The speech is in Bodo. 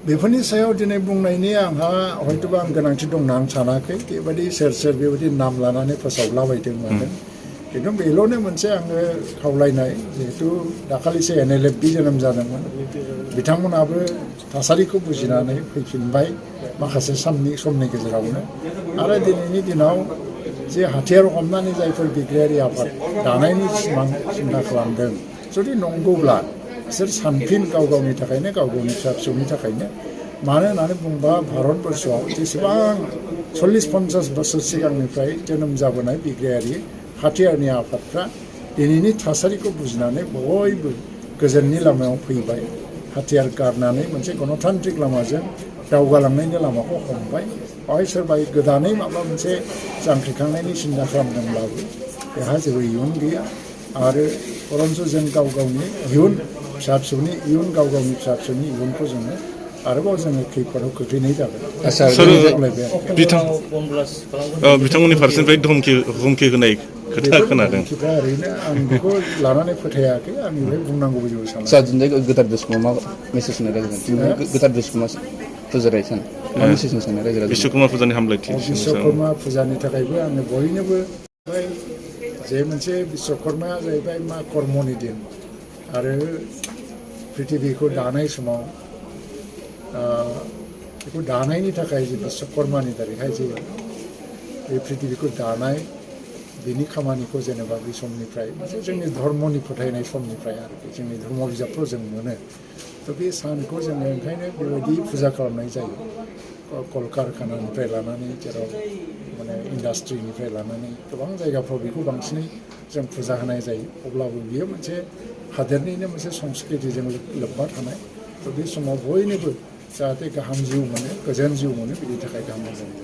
बेफोरनि सायाव दिनै बुंनायनि आंहा हयतोबा आं गोनांथि दं होनना आं सानाखै बेबायदि सोर बेबायदि नाम लानानै फोसावलाबायदों मादों खिन्थु बेल'नो मोनसे आङो खावलायनाय जिहेतु दाखालिसो NLFB जोनोम जादोंमोन बिथांमोनाबो थासारिखौ बुजिनानै फैफिनबाय माखासे समनि गेजेरावनो आरो दिनैनि दिनाव जे हाथियार हमनानै जायफोर बिग्रायारि आफाद दानायनि सिमां सिन्था खालामदों जुदि नंगौब्ला बिसोर सानफिन गाव गावनि थाखायनो गाव गावनि फिसा फिसौनि थाखायनो मानो होननानै बुंबा भारतबर्षआव जेसेबां 40-50 बोसोर सिगांनिफ्राय जोनोम जाबोनाय बिग्रायारि हाथियारनि आफादफ्रा दिनैनि थासारिखौ बुजिनानै बयबो गोजोननि लामायाव फैबाय हाथियार गारनानै मोनसे गणतान्त्रिक लामाजों दावगालांनायनि लामाखौ हमबाय बेवहाय सोरबा गोदानै माबा मोनसे जांख्रिखांनायनि सिन्था खालामदोंब्लाबो बेहा जेबो इयुन गैया आरो बरन्स जों गाव गावनि इयुन फिसा फिसौनि इयुन गाव गावनि फिसा फिसौनि इयुनखौ जोङो आरोबाव जोङो खैफोदाव खोख्लैनाय जागोन। बिथांमोननि फारसेनिफ्राय हुमखि होनाय खोथा खोनादों। हुमखिफ्रा ओरैनो आं बेखौ लानानै फोथायाखै आं बेवहाय बुंनांगौ जेबो सानाखै। सार गोथार बिस्कुमा मा मेसेज होनो रायजो गोथार बिस्कुमा फुजा सान मा मेसेज होनो रायजो बिश्वकर्मा फुजानि हामलायथि बिश्वकर्मा फुजानि थाखायबो आङो बयनोबो जे मोनसे बिश्वकर्माया जाहैबाय मा कर्मनि दिन आरो पृथिबीखौ दानाय समाव बेखौ दानायनि थाखाय जे बिश्वकर्मानि दारैहाय जे बे पृथिबीखौ दानाय बिनि खामानिखौ जेनेबा बे समनिफ्राय मोनसे जोंनि धर्मनि फोथायनाय समनिफ्राय आरोखि जोंनि धर्म बिजाबफ्राव जों मोनो थ' बे सानखौ जोङो ओंखायनो बेबायदि फुजा खालामनाय जायो कलकारखानानिफ्राय लानानै जेराव माने इन्डास्ट्रिनिफ्राय लानानै गोबां जायगाफ्राव बेखौ बांसिनै जों फुजा होनाय जायो अब्लाबो बियो मोनसे हादोरनिनो मोनसे संस्कृतिजों लोब्बा थानाय थ' बे समाव बयनोबो जाहाथे गाहाम जिउ मोनो गोजोन जिउ मोनो बिनि थाखाय गाहाम जायो।